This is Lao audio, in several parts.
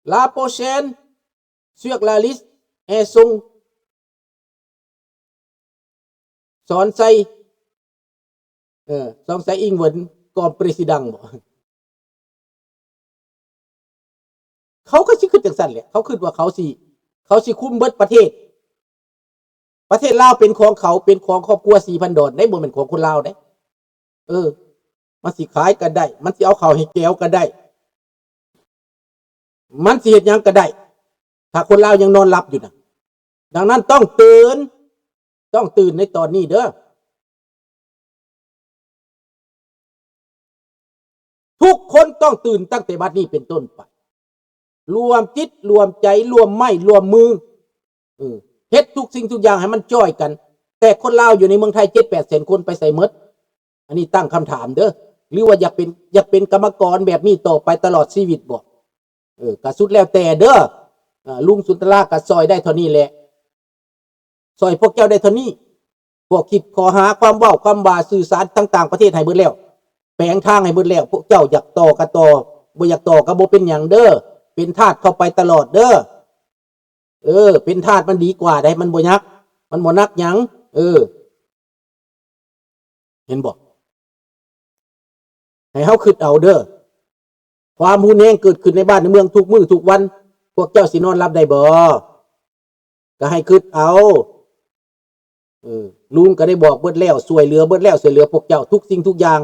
La prochaine sur la liste, elles sont ສອນໄຊ ເອີ ສອນໄຊອິງເວີນ ກອມປຣະຊິດັງບໍ? ເຂົາກໍຊິຄິດຈັ່ງຊັ້ນແຫຼະ ເຂົາຄິດວ່າເຂົາຊິ ເຂົາຊິຄຸມເບິດປະເທດ. ປະເທດລາວເປັນຂອງເຂົາ ເປັນຂອງຄອບຄົວສີພັນດອນເດ້ ບໍ່ແມ່ນຂອງຄົນລາວເດ້. ເອີ ມັນຊິຂາຍກໍໄດ້ ມັນຊິເອົາເຂົ້າໃຫ້ແກວກໍໄດ້ ມັນຊິເຮັດຫຍັງກໍໄດ້ ຖ້າຄົນລາວຍັງນອນຫຼັບຢູ່ນະ. ດັ່ງນັ້ນຕ້ອງຕື່ນ ຕ້ອງຕື່ນໃນຕອນນີ້ເດີ້. ທຸກຄົນຕ້ອງຕື່ນຕັ້ງແຕ່ບັດນີ້ເປັນຕົ້ນໄປ ລວມຈິດລວມໃຈ ລວມໄມ້ລວມມື ເອີ ເຮັດທຸກສິ່ງທຸກຢ່າງໃຫ້ມັນຈອຍກັນ. ແຕ່ຄົນລາວຢູ່ໃນເມືອງໄທເຈັດແປດແສນຄົນໄປໃສໝົດ? ອັນນີ້ຕັ້ງຄຳຖາມເດີ້. ຫຼືວ່າຢາກເປັນ ຢາກເປັນກຳມະກອນແບບນີ້ຕໍ່ໄປຕະຫຼອດຊີວິດບໍ? ເອີ ກະສຸດແລ້ວແຕ່ເດີ້. ເອີ ລຸງສຸນທະລາກະຊ່ອຍໄດ້ເທົ່ານີ້ແຫຼະ ຊ່ອຍພວກເຈົ້າໄດ້ເທົ່ານີ້. ພວກຄິດຂໍ້ຫາ ຄວາມເວົ້າ ຄວາມວ່າ ສື່ສານຕ່າງໆປະເທດໃຫ້ເບິດແລ້ວ ແປງທາງໃຫ້ເບິດແລ້ວ. ພວກເຈົ້າຢາກຕໍ່ກໍຕໍ່ ບໍ່ຢາກຕໍ່ກໍບໍ່ເປັນຫຍັງເດີ້. ເປັນທາດເຂົ້າໄປຕະຫຼອດເດີ້. ເອີ ເປັນທາດມັນດີກວ່າໃດ໋ ມັນບໍ່ຍາກ ມັນບໍ່ໜັກຫຍັງ. ເອີ ເຫັນບໍ່? ໃຫ້ເຮົາຄິດເອົາເດີ້. ຄວາມຮຸນແຮງເກີດຂຶ້ນໃນບ້ານໃນເມືອງທຸກມື້ທຸກວັນ ພວກເຈົ້າຊິນອນຫຼັບໄດ້ບໍ່? ກໍໃຫ້ຄິດເອົາ. ເອີ ລຸງກໍໄດ້ບອກເບິດແລ້ວ ຊ່ວຍເຫຼືອເບິດແລ້ວ ຊ່ວຍເຫຼືອພວກເຈົ້າທຸກສິ່ງທຸກຢ່າງ.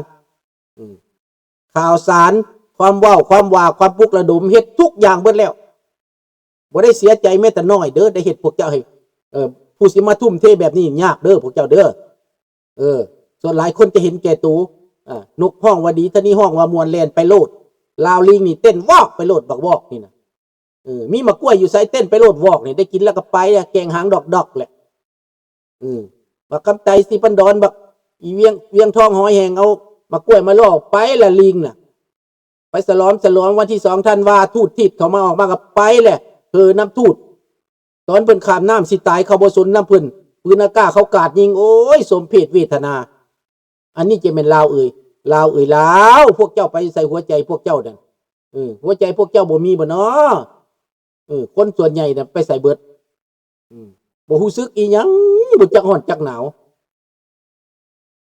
ເອີ ຂ່າວສານ ຄວາມເວົ້າ ຄວາມວ່າ ຄວາມປຸກລະດົມ ເຮັດທຸກຢ່າງເບິດແລ້ວ. ບໍ່ໄດ້ເສຍໃຈແມ້ແຕ່ນ້ອຍເດີ້ ໄດ້ເຮັດພວກເຈົ້າໃຫ້ ເອີ ຜູ້ຊິມາທຸ່ມເທແບບນີ້ຍາກເດີ້ພວກເຈົ້າເດີ້. ເອີ ສ່ວນຫຼາຍຄົນຈະເຫັນແກ່ໂຕ. ເອີ ນົກຮ້ອງວ່າດີ ທາງນີ້ຮ້ອງວ່າມ່ວນ ແລ່ນໄປໂລດ. ລາວລີງນີ້ເຕັ້ນວອກໄປໂລດ ບັກວອກນີ້ນະ. ເອີ ມີໝາກກ້ວຍຢູ່ໃສເຕັ້ນໄປໂລດ ວອກນີ້ ໄດ້ກິນແລ້ວກໍໄປ ແກງຫາງດອກໆແຫຼະ. ເອີ ບັກຄຳໄຕ ສີພັນດອນ ບັກອີວຽງ ວຽງທອງ ຫອຍແຮງ ເອົາໝາກກ້ວຍມາຫຼໍ່ໄປລະ ລີງນະ. ໄປສະຫຼອມ ສະຫຼອມວັນທີສອງທັນວາ ທູດທິດເຂົາມາ ອອກມາກໍໄປແຫຼະ ເຫີນຳທູດ. ຕອນເພິ່ນຂ້າມນ້ຳຊິຕາຍ ເຂົາບໍ່ສົນນຳເພິ່ນ ປືນອາກາດເຂົາກາດຍິງ. ໂອ້ຍ ສົມເພດເວທະນາ. ອັນນີ້ຈະແມ່ນລາວເອີຍ ລາວເອີຍ ລາວ. ພວກເຈົ້າໄປໃສ ຫົວໃຈພວກເຈົ້ານັ້ນ? ເອີ ຫົວໃຈພວກເຈົ້າບໍ່ມີບໍ່ນໍ? ເອີ ຄົນສ່ວນໃຫຍ່ນະໄປໃສເບິດ? ອືມ ບໍ່ຮູ້ສຶກອີ່ຫຍັງ ບໍ່ຈັກຮ້ອນຈັກໜາວ.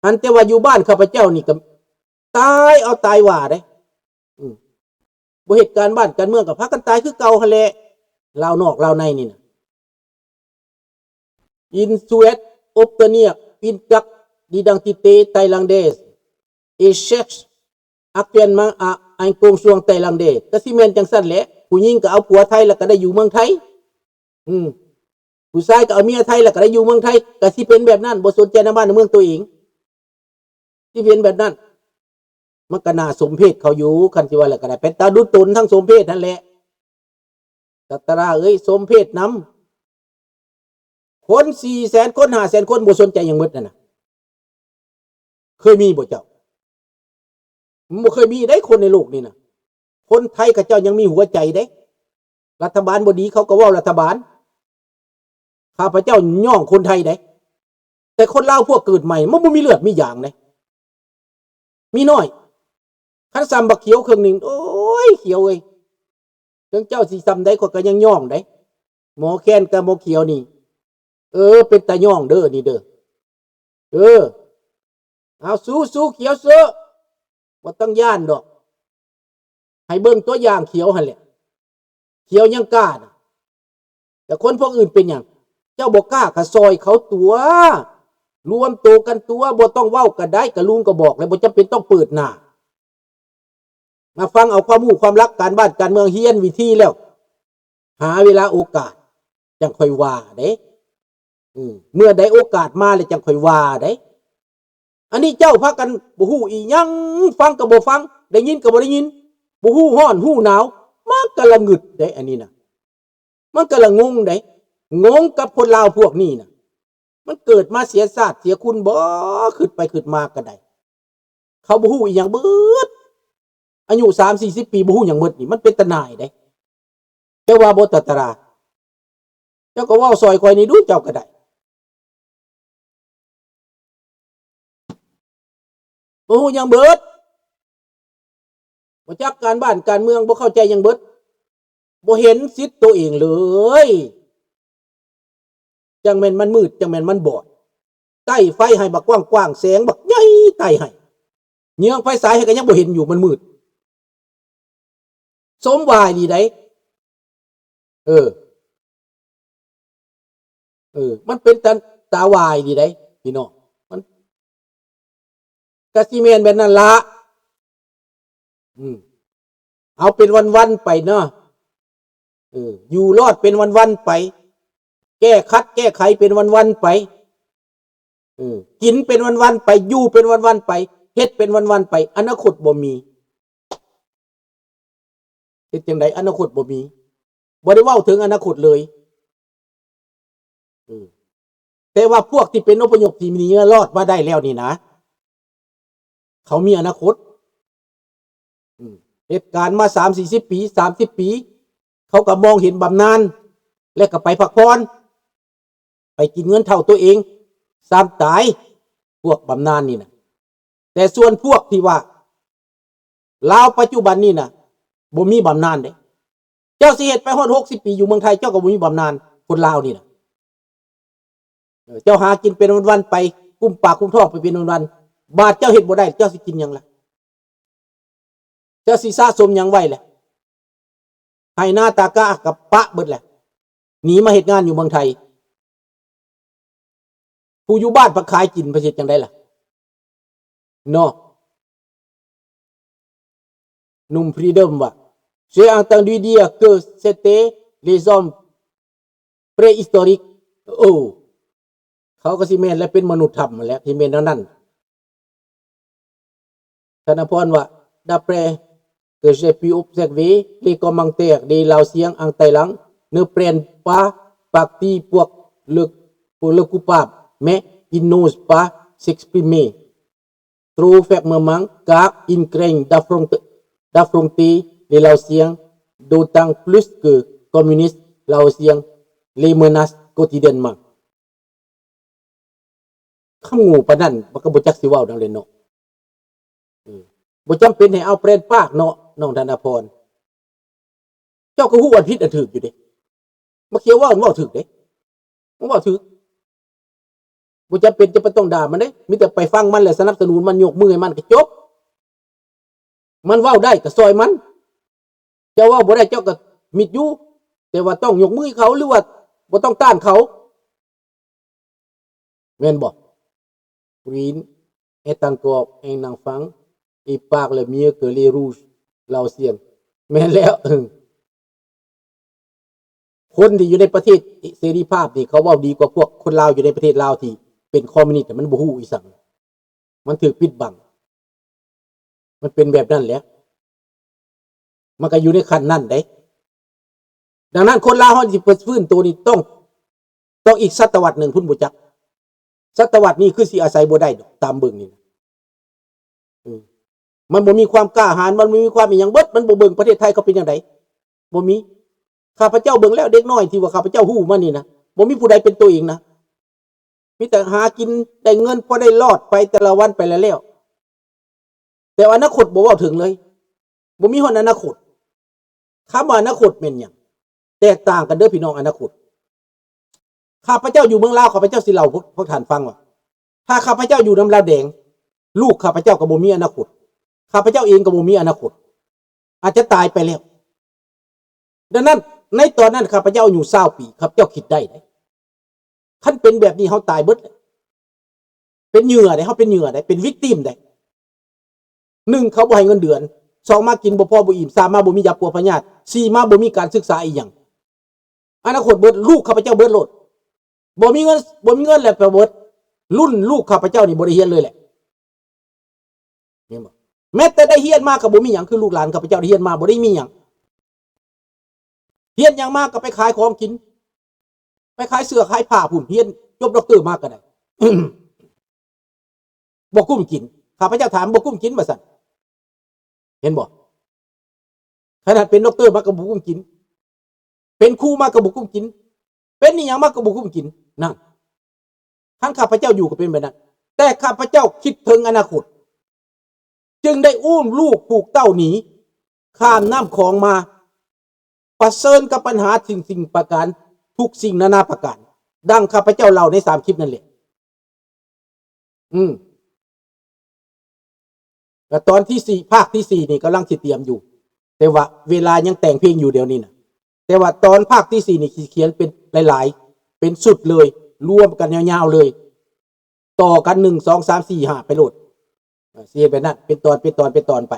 ອັນແຕ່ວ່າຢູ່ບ້ານຂ້າພະເຈົ້ານີ້ກໍຕາຍເອົາຕາຍວ່າເດ້. ອືມ ບໍ່ເຮັດການບ້ານການເມືອງກໍພາກັນຕາຍຄືເກົ່າຫັ້ນແຫຼະ ລາວນອກລາວໃນນີ້ນະ. Une Suède obtenir une carte d'identité thaïlandaise et cherche actuellement à un conjoint thaïlandais. ກໍຊິແມ່ນຈັ່ງຊັ້ນແຫຼະ ຜູ້ຍິງກໍເອົາຜົວໄທ ແລ້ວກໍໄດ້ຢູ່ເມືອງໄທ. ອືມ ຜູ້ຊາຍກໍເອົາເມຍໄທ ແລ້ວກໍໄດ້ຢູ່ເມືອງໄທ. ກໍຊິເປັນແບບນັ້ນ ບໍ່ສົນໃຈໃນບ້ານໃນເມືອງຕົວເອງ ຊິເປັນແບບນັ້ນ. ມັນກໍໜ້າສົມເພດເຂົາຢູ່ ຄັນຊິວ່າແລ້ວກໍໄດ້ ເປັນຕາດຸຕົນທັງສົມເພດຫັ້ນແຫຼະ. ສັດຕະລາເອີຍ ສົມເພດນຳ. ຄົນສີ່ແສນຄົນ ຫ້າແສນຄົນ ບໍ່ສົນໃຈຫຍັງໝົດນັ້ນນະ ເຄີຍມີບໍ່ເຈົ້າ? ມັນບໍ່ເຄີຍມີເດ້ ຄົນໃນໂລກນີ້ນະ. ຄົນໄທເຂົາເຈົ້າຍັງມີຫົວໃຈເດ້. ລັດຖະບານບໍ່ດີ ເຂົາກໍເວົ້າລັດຖະບານ. ຂ້າພະເຈົ້າຍ້ອງຄົນໄທເດ້ ແຕ່ຄົນລາວພວກເກີດໃໝ່ ມັນບໍ່ມີເລືອດມີຢາງເດ້ ມີນ້ອຍ. ຄັນສ່ຳບັກຂຽວເຄິ່ງໜຶ່ງ ໂອ້ຍ ຂຽວເອີຍ ເຖິງເຈົ້າຊິສ່ຳໃດ ຂ້ອຍກໍຍັງຍ້ອງໄດ໋. ໝໍແຄນກັບໝໍຂຽວນີ້ ເອີ ເປັນຕາຍ້ອງເດີ້ນີ້ເດີ້. ເອີ ເອົາ ສູ້ໆ ຂຽວເຊີ ບໍ່ຕ້ອງຢ້ານດອກ. ໃຫ້ເບິ່ງຕົວຢ່າງຂຽວຫັ້ນແຫຼະ ຂຽວຍັງກ້ານະ. ແຕ່ຄົນພວກອື່ນເປັນຫຍັງ? ເຈົ້າບໍ່ກ້າກໍຊ່ອຍເຂົາຕົວະ ລວມໂຕກັນຕົວະ ບໍ່ຕ້ອງເວົ້າກໍໄດ້. ກະລຸງກໍບອກແລ້ວ ບໍ່ຈຳເປັນຕ້ອງເປີດໜ້າ ມາຟັງເອົາຄວາມຮູ້ຄວາມລັກການບ້ານການເມືອງ ຮຽນວິທີແລ້ວ ຫາເວລາໂອກາດຈັ່ງຄ່ອຍວ່າເດ້. ອືມ ເມື່ອໃດໂອກາດມາແລ້ວຈັ່ງຄ່ອຍວ່າເດ້. ອັນນີ້ເຈົ້າພາກັນບໍ່ຮູ້ອີ່ຫຍັງ ຟັງກໍບໍ່ຟັງ ໄດ້ຍິນກໍບໍ່ໄດ້ຍິນ ບໍ່ຮູ້ຮ້ອນຮູ້ໜາວ ມັນກໍລະງຶດເດ້. ອັນນີ້ນະ ມັນກໍລະງົງເດ້ ງົງກັບຄົນລາວພວກນີ້ນະ. ມັນເກີດມາເສຍຊາດເສຍຄຸນບໍ? ຄິດໄປຄິດມາກໍໄດ້ ເຂົາບໍ່ຮູ້ອີ່ຫຍັງເບິດ. ອາຍຸສາມສີ່ສິບປີ ບໍ່ຮູ້ຫຍັງເບິດນີ້ ມັນເປັນຕາໜ່າຍເດ້. ເຈົ້າວ່າບໍ່ ຕາຕະລາ? ເຈົ້າກໍເວົ້າຊ່ອຍຂ້ອຍນີ້ດູ ເຈົ້າກໍໄດ້ ບໍ່ຮູ້ຫຍັງເບິດ ບໍ່ຈັກການບ້ານການເມືອງ ບໍ່ເຂົ້າໃຈຫຍັງເບິດ. ບໍ່ເຫັນສິດໂຕເອງເລີຍ. ຈັ່ງແມ່ນມັນມືດ, ຈັ່ງແມ່ນມັນບອດ. ໄຕ້ໄຟໃຫ້ບັກກວ້າງໆ, ແສງບັກໃຫຍ່ໄຕ້ໃຫ້. ເຍືອງໄຟສາຍໃຫ້ກໍຍັງບໍ່ເຫັນຢູ່, ມັນມືດ. ສົມຫວາຍດີໃດ. ເອີ ເອີ ມັນເປັນຕາ ຕາຫວາຍດີໃດພີ່ນ້ອງ. ມັນກະຊິແມ່ນແບບນັ້ນລະ. ອືມ ເອົາເປັນວັນໆໄປເນາະ. ເອີ ຢູ່ລອດເປັນວັນໆໄປ, ແກ້ຂັດແກ້ໄຂເປັນວັນໆໄປ. ເອີ ກິນເປັນວັນໆໄປ, ຢູ່ເປັນວັນໆໄປ, ເຮັດເປັນວັນໆໄປ, ອະນາຄົດບໍ່ມີ. ເຮັດຈັ່ງໃດ? ອະນາຄົດບໍ່ມີ, ບໍ່ໄດ້ເວົ້າເຖິງອະນາຄົດເລີຍ. ເອີ ແຕ່ວ່າພວກທີ່ເປັນອົບພະຍົບທີ່ໜີລອດມາໄດ້ແລ້ວນີ້ນະ, ເຂົາມີອະນາຄົດ. ອືມ ເຮັດການມາສາມສີ່ສິບປີ, ສາມສິບປີ, ເຂົາກໍມອງເຫັນບຳນານ ແລະກໍໄປພັກຜ່ອນ, ໄປກິນເງິນເຖົ້າຕົວເອງ, ຊ້ຳຕາຍ ພວກບຳນານນີ້ນະ. ແຕ່ສ່ວນພວກທີ່ວ່າລາວປັດຈຸບັນນີ້ນະ ບໍ່ມີບຳນານເດ້. ເຈົ້າຊິເຮັດໄປຮອດຫົກສິບປີຢູ່ເມືອງໄທ, ເຈົ້າກໍບໍ່ມີບຳນານ, ຄົນລາວນີ້ນະ. ເອີ ເຈົ້າຫາກິນເປັນວັນໆໄປ, ກຸ້ມປາກກຸ້ມທ້ອງໄປເປັນວັນໆ, ບາດເຈົ້າເຮັດບໍ່ໄດ້, ເຈົ້າຊິກິນຫຍັງລະ? ເຈົ້າຊິສະສົມຫຍັງໄວ້ລະ? ໄຮ່ນາຕາກະກໍປະເບິດແຫຼະ, ໜີມາເຮັດງານຢູ່ເມືອງໄທ. ຜູ້ຢູ່ບ້ານພັດຂາຍກິນ ເພິ່ນເຮັດຈັ່ງໃດລະເນາະ? ໜຸ່ມ Freedom ວ່າ J'ai entendu dire que c'était les hommes préhistoriques. ໂອ້ ເຂົາກໍຊິແມ່ນແຫຼະ, ເປັນມະນຸດຖ້ຳຫັ້ນແຫຼະ, ທີ່ແມ່ນແນວນັ້ນ. ທະນະພອນວ່າ D'après que j'ai pu observer, les commentaires des Laotiens en Thaïlande ne prennent pas parti pour le, pour le coupable, mais ils n'osent pas s'exprimer trop fermement car ils craignent d'affronter, d'affronter les Laotiens, d'autant plus que communistes laotiens les menacent quotidiennement. ຄຳໂງ່ປານນັ້ນ ມັນກໍບໍ່ຈັກຊິເວົ້ານຳແຫຼະເນາະ. ເອີ ບໍ່ຈຳເປັນໃຫ້ເອົາແປນປາກເນາະ ນ້ອງທະນະພອນ. ເຈົ້າກໍຮູ້ອັນຜິດອັນຖືກຢູ່ເດ້. ບັກຂຽວເວົ້າ ມັນເວົ້າຖືກເດ້. ມັນເວົ້າຖືກ. ບໍ່ຈຳເປັນຈະໄປຕ້ອງດ່າມັນເດ້. ມີແຕ່ໄປຟັງມັນ ແລະ ສະໜັບສະໜູນມັນ, ຍົກມືໃຫ້ມັນກໍຈົບ. ມັນເວົ້າໄດ້ກໍຊ່ອຍມັນ. ເຈົ້າເວົ້າບໍ່ໄດ້ ເຈົ້າກໍມິດຢູ່. ແຕ່ວ່າຕ້ອງຍົກມືໃຫ້ເຂົາ ຫຼືວ່າບໍ່ຕ້ອງຕ້ານເຂົາ. ແມ່ນບໍ່? Green est encore un enfant, il parle mieux que les rouges laotiens. ແມ່ນແລ້ວ. ຄົນທີ່ຢູ່ໃນປະເທດເສລີພາບນີ້ ເຂົາເວົ້າດີກວ່າພວກຄົນລາວຢູ່ໃນປະເທດລາວທີ່ເປັນຄອມມິວນິດ. ມັນບໍ່ຮູ້ອີ່ສັງ. ມັນຖືກປິດບັງ. ມັນເປັນແບບນັ້ນແຫຼະ. ມັນກໍຢູ່ໃນຂັ້ນນັ້ນເດ້. ດັ່ງນັ້ນ ຄົນລາວເຮົາຊິຟື້ນໂຕນີ້ຕ້ອງ ຕ້ອງອີກສະຕະວັດໜຶ່ງພຸ້ນບໍ່ຈັກ. ສະຕະວັດນີ້ຄືຊິອາໄສບໍ່ໄດ້ດອກ ຕາມເບິ່ງນີ້ນະ. ເອີ ມັນບໍ່ມີຄວາມກ້າຫານ, ມັນບໍ່ມີຄວາມອີ່ຫຍັງເບິດ, ມັນບໍ່ເບິ່ງປະເທດໄທເຂົາເປັນຈັ່ງໃດ. ບໍ່ມີ. ຂ້າພະເຈົ້າເບິ່ງແລ້ວ ເດັກນ້ອຍທີ່ວ່າຂ້າພະເຈົ້າຮູ້ມານີ້ນະ ບໍ່ມີຜູ້ໃດເປັນຕົວເອງນະ. ມີແຕ່ຫາກິນໄດ້ເງິນພໍໄດ້ລອດໄປແຕ່ລະວັນໄປແລ້ວ. ແຕ່ອະນາຄົດບໍ່ເວົ້າເຖິງເລີຍ. ບໍ່ມີຮອດອະນາຄົດ. ຄຳວ່າອະນາຄົດແມ່ນຫຍັງ? ແຕກຕ່າງກັນເດີພີ່ນ້ອງ, ອະນາຄົດ. ຂ້າພະເຈົ້າຢູ່ເມືອງລາວ, ຂ້າພະເຈົ້າຊິເລົ່າພວກ ພວກທ່ານຟັງວ່າ ຖ້າຂ້າພະເຈົ້າຢູ່ນຳລາວແດງ, ລູກຂ້າພະເຈົ້າກໍບໍ່ມີອະນາຄົດ. ຂ້າພະເຈົ້າເອງກໍບໍ່ມີອະນາຄົດ. ອາດຈະຕາຍໄປແລ້ວ. ດັ່ງນັ້ນ ໃນຕອນນັ້ນຂ້າພະເຈົ້າອາຍຸຊາວປີ, ຂ້າພະເຈົ້າຄິດໄດ້ເດ້. ຄັນເປັນແບບນີ້ ເຮົາຕາຍເບິດເລີຍ. ເປັນເຫຍື່ອເດ້, ເຮົາເປັນເຫຍື່ອເດ້, ເປັນວິກຕິມເດ້. ໜຶ່ງ ເຂົາບໍ່ໃຫ້ເງິນເດືອນ, ສອງ ມາກິນບໍ່ພໍບໍ່ອີ່ມ, ສາມ ມາບໍ່ມີຢາປົວພະຍາດ, ສີ່ ມາບໍ່ມີການສຶກສາອີ່ຫຍັງ. ອະນາຄົດເບິດ, ລູກຂ້າພະເຈົ້າເບິດໂລດ. ບໍ່ມີເງິນ, ບໍ່ມີເງິນແລ້ວກໍເບິດ. ລຸ້ນລູກຂ້າພະເຈົ້ານີ້ບໍ່ໄດ້ຮຽນເລີຍແຫຼະ. ແມ່ນບໍ່? ແມ້ແຕ່ໄດ້ຮຽນມາກໍບໍ່ມີຫຍັງ, ຄືລູກຫຼານຂ້າພະເຈົ້າໄດ້ຮຽນມາບໍ່ໄດ້ມີຫຍັງ. ຮຽນຫຍັງມາກໍໄປຂາຍຂອງກິນ, ໄປຂາຍເສື້ອຂາຍຜ້າພຸ້ນ, ຮຽນຈົບດັອກເຕີມາກໍໄດ້ ບໍ່ກຸ້ມກິນ. ຂ້າພະເຈົ້າຖາມ, ບໍ່ກຸ້ມກິນວ່າຊັ້ນ. ເຫັນບໍ່? ຂະໜາດເປັນດັອກເຕີມາກໍບໍ່ກຸ້ມກິນ, ເປັນຄູມາກໍບໍ່ກຸ້ມກິນ, ເປັນອີ່ຫຍັງມາກໍບໍ່ກຸ້ມກິນ. ນັ້ນ, ຄັນຂ້າພະເຈົ້າຢູ່ກໍເປັນແບບນັ້ນ. ແຕ່ຂ້າພະເຈົ້າຄິດເຖິງອະນາຄົດ, ຈຶ່ງໄດ້ອຸ້ມລູກປູກເຕົ້າໜີ ຂ້າມນ້ຳຂອງມາ, ໄປ ປະເຊີນກັບບັນຫາສິ່ງ ສິ່ງປະການ ທຸກສິ່ງນານາປະການ ດັ່ງຂ້າພະເຈົ້າເລົ່າໃນສາມຄລິບນັ້ນແຫຼະ. ອືມ ແລະຕອນທີສີ່ ພາກທີສີ່ນີ້ກຳລັງຊິຕຽມຢູ່ ແຕ່ວ່າເວລາຍັງແຕ່ງເພງຢູ່ດຽວນີ້ນະ. ແຕ່ວ່າຕອນພາກທີສີ່ນີ້ຊິຂຽນເປັນຫຼາຍໆ ເປັນຊຸດເລີຍ ລວມກັນຍາວໆເລີຍ ຕໍ່ກັນ ໜຶ່ງ ສອງ ສາມ ສີ່ ຫ້າ ໄປໂລດ. ເອີ ຊິເຮັດແບບນັ້ນ ເປັນຕອນ ເປັນຕອນ ເປັນຕອນໄປ.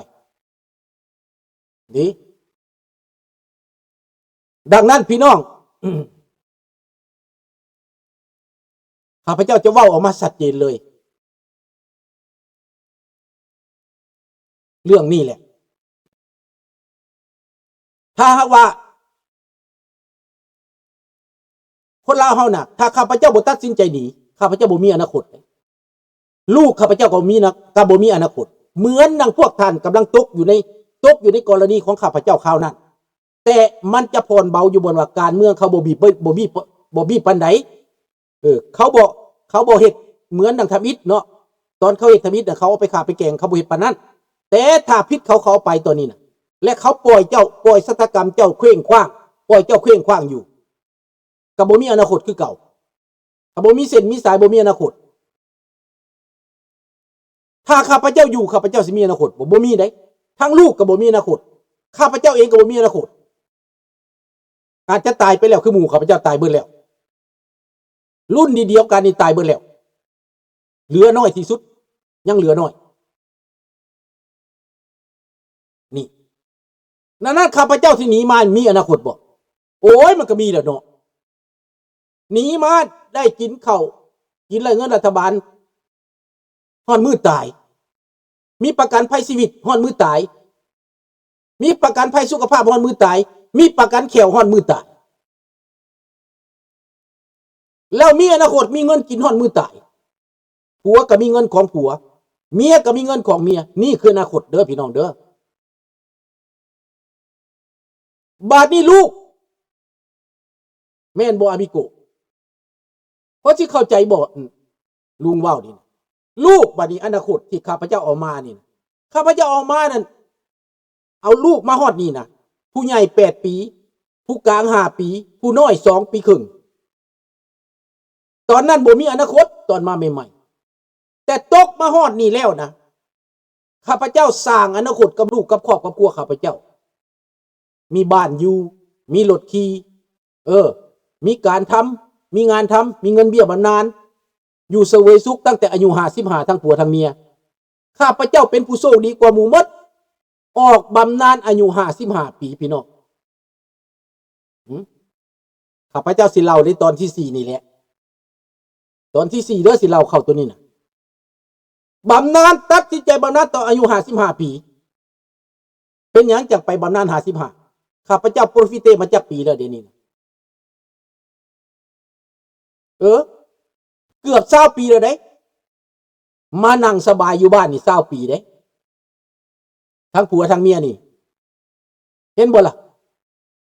ດີ. ດັ່ງນັ້ນພີ່ນ້ອງ ຂ້າພະເຈົ້າຈະເວົ້າອອກມາຊັດເຈນເລີຍ ເລື່ອງນີ້ແຫຼະ. ຖ້າຫາກວ່າຄົນລາວເຮົານະ ຖ້າຂ້າພະເຈົ້າບໍ່ຕັດສິນໃຈໜີ ຂ້າພະເຈົ້າບໍ່ມີອະນາຄົດ. ລູກຂ້າພະເຈົ້າກໍມີນະ ກໍບໍ່ມີອະນາຄົດ ເໝືອນດັ່ງພວກທ່ານກຳລັງຕົກຢູ່ໃນ ຕົກຢູ່ໃນກໍລະນີຂອງຂ້າພະເຈົ້າຄາວນັ້ນ. ແຕ່ມັນຈະຜ່ອນເບົາຢູ່ບ່ອນວ່າການເມືອງເຂົາບໍ່ບີບ ບໍ່ ບໍ່ບີບ ບໍ່ບີບປານໃດ. ເອີ ເຂົາບໍ່ ເຂົາບໍ່ເຮັດເໝືອນດັ່ງທຳອິດເນາະ. ຕອນເຂົາເຮັດທຳອິດນະ ເຂົາເອົາໄປຂ້າໄປແກງ ເຂົາບໍ່ເຮັດປານນັ້ນ. ແຕ່ຖ້າຜິດເຂົາ ເຂົາເອົາໄປຕອນນີ້ນະ ແລະ ເຂົາປ່ອຍເຈົ້າ ປ່ອຍຊະຕາກຳເຈົ້າເຂວ້ງຂວ້າງ ປ່ອຍເຈົ້າເຂວ້ງຂວ້າງຢູ່ ກໍບໍ່ມີອະນາຄົດຄືເກົ່າ. ກໍບໍ່ມີເສັ້ນມີສາຍ ບໍ່ມີອະນາຄົດ. ຖ້າຂ້າພະເຈົ້າຢູ່ ຂ້າພະເຈົ້າຊິມີອະນາຄົດບໍ່? ບໍ່ມີເດ້. ທັງລູກກໍບໍ່ມີອະນາຄົດ ຂ້າພະເຈົ້າເອງກໍບໍ່ມີອະນາຄົດ. ອາດຈະຕາຍໄປແລ້ວ ຄືໝູ່ຂ້າພະເຈົ້າຕາຍເບິດແລ້ວ. ລຸ້ນດຽວກັນນີ້ຕາຍເບິດແລ້ວ ເຫຼືອໜ້ອຍທີ່ສຸດ ຍັງເຫຼືອໜ້ອຍ. ນີ້ ນັ້ນ ນັ້ນ ຂ້າພະເຈົ້າທີ່ໜີມາມີອະນາຄົດບໍ່? ໂອ້ຍ ມັນກໍມີແລ້ວເນາະ. ໜີມາໄດ້ກິນເຂົ້າ ກິນໄລ່ເງິນລັດຖະບານ ຮອດມື້ຕາຍ. ມີປະກັນໄພຊີວິດ ຮອດມື້ຕາຍ. ມີປະກັນໄພສຸຂະພາບ ຮອດມື້ຕາຍ. ມີປະກັນແຂ້ວ ຮອດມື້ຕາຍ. ແລ້ວມີອະນາຄົດ ມີເງິນກິນຮອດມື້ຕາຍ. ຜົວກໍມີເງິນຂອງຜົວ ເມຍກໍມີເງິນຂອງເມຍ. ນີ້ຄືອະນາຄົດເດີພີ່ນ້ອງເດີ. ບາດນີ້ລູກ ແມ່ນບໍ່ອາມິໂກ? ພໍຊິເຂົ້າໃຈບໍ່ ອືມ ລຸງເວົ້ານີ້ນະ? ລູກ ບາດນີ້ອະນາຄົດທີ່ຂ້າພະເຈົ້າເອົາມານີ້ນະ ຂ້າພະເຈົ້າເອົາມານັ້ນ ເອົາລູກມາຮອດນີ້ນະ ຜູ້ໃຫຍ່ແປດປີ ຜູ້ກາງຫ້າປີ ຜູ້ນ້ອຍສອງປີເຄິ່ງ. ຕອນນັ້ນບໍ່ມີອະນາຄົດ ຕອນມາໃໝ່ໆ ແຕ່ຕົກມາຮອດນີ້ແລ້ວນະ ຂ້າພະເຈົ້າສ້າງອະນາຄົດກັບລູກ ກັບຄອບກັບຄົວຂ້າພະເຈົ້າ. ມີບ້ານຢູ່ ມີລົດຂີ່ ເອີ ມີການທຳ ມີງານທຳ ມີເງິນເບ້ຍບຳນານ ຢູ່ສະເຫວີຍສຸກຕັ້ງແຕ່ອາຍຸຫ້າສິບຫ້າ ທັງຜົວທັງເມຍ. ຂ້າພະເຈົ້າເປັນຜູ້ໂຊກດີກວ່າໝູ່ໝົດ ອອກບຳນານອາຍຸຫ້າສິບຫ້າປີ ພີ່ນ້ອງ. ຫື ຂ້າພະເຈົ້າຊິເລົ່າໃນຕອນທີສີ່ນີ້ແຫຼະ ຕອນທີສີ່ເດີ ຊິເລົ່າເຂົ້າໂຕນີ້ນະ. ບຳນານ ຕັດສິນໃຈບຳນານຕອນອາຍຸຫ້າສິບຫ້າປີ. ເປັນຫຍັງຈັ່ງໄປບຳນານຫ້າສິບຫ້າ? ຂ້າພະເຈົ້າໂປຣຟິເຕມາຈັກປີແລ້ວດຽວນີ້ນະ? ເອີ ເກືອບຊາວປີແລ້ວເດ້. ມານັ່ງສະບາຍຢູ່ບ້ານນີ້ຊາວປີເດ້ ທັງຜົວທັງເມຍນີ້ ເຫັນບໍ່ລະ?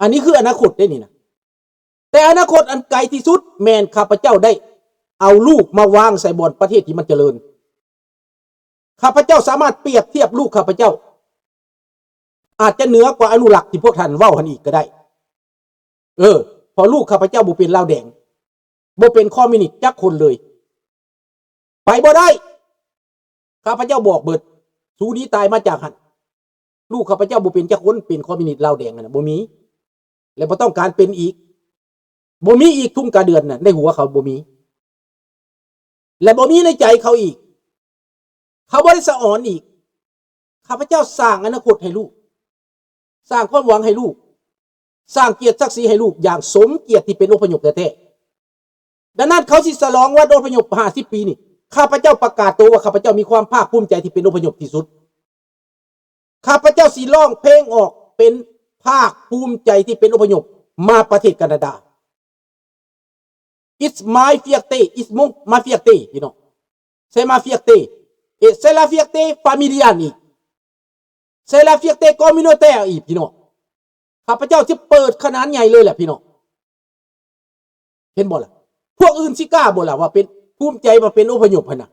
ອັນນີ້ຄືອະນາຄົດເດ້ນີ້ນະ. ແຕ່ອະນາຄົດອັນໄກທີ່ສຸດ ແມ່ນຂ້າພະເຈົ້າໄດ້ເອົາລູກມາວາງໃສ່ບ່ອນປະເທດທີ່ມັນຈະເລີນ. ຂ້າພະເຈົ້າສາມາດປຽບທຽບລູກຂ້າພະເຈົ້າ ອາດຈະເໜືອກວ່າອະນຸລັກທີ່ພວກທ່ານເວົ້າຫັ້ນອີກກໍໄດ້. ເອີ ເພາະລູກຂ້າພະເຈົ້າບໍ່ເປັນລາວແດງ ບໍ່ເປັນຄອມມິວນິດຈັກຄົນເລີຍ. ໄປບໍ່ໄດ້. ຂ້າພະເຈົ້າບອກເບິດ. ສູໜີຕາຍມາຈາກຫັ້ນ. ລູກຂ້າພະເຈົ້າບໍ່ເປັນຈັກຄົນ ເປັນຄອມມິວນິດລາວແດງຫັ້ນນະ ບໍ່ມີ ແລະ ບໍ່ຕ້ອງການເປັນອີກ. ບໍ່ມີອີກ ທຸງກາເດືອນນະ ໃນຫົວເຂົາບໍ່ມີ ແລະ ບໍ່ມີໃນໃຈເຂົາອີກ. ເຂົາບໍ່ໄດ້ສະອອນອີກ. ຂ້າພະເຈົ້າສ້າງອະນາຄົດໃຫ້ລູກ, ສ້າງຄວາມຫວັງໃຫ້ລູກ, ສ້າງກຽດສັກສີໃຫ້ລູກຢ່າງສົມກຽດທີ່ເປັນອົບພະຍົບແທ້ໆ. ດັ່ງນັ້ນ ເຂົາຊິສະຫຼອງວັນອົບພະຍົບຫ້າສິບປີນີ້, ຂ້າພະເຈົ້າປະກາດໂຕວ່າ ຂ້າພະເຈົ້າມີຄວາມພາກພູມໃຈທີ່ເປັນອົບພະຍົບທີ່ສຸດ. ຂ້າພະເຈົ້າຊິຮ້ອງເພງອອກເປັນພາກພູມໃຈທີ່ເປັນອົບພະຍົບມາປະເທດການາດາ. It's my fierté, it's mo-, ma fierté, ພີ່ນ້ອງ. C'est ma fierté. Et c'est la fierté familiale ອີກ. C'est la fierté communautaire ອີກ ພີ່ນ້ອງ. ຂ້າພະເຈົ້າຊິເປີດຂະໜານໃຫຍ່ເລີຍແຫຼະ ພີ່ນ້ອງ. ເຫັນບໍ່ລະ? ພວກອື່ນຊິກ້າບໍ່ລະ ວ່າເປັນ ພູມໃຈວ່າເປັນອົບພະຍົບຫັ້ນນະ?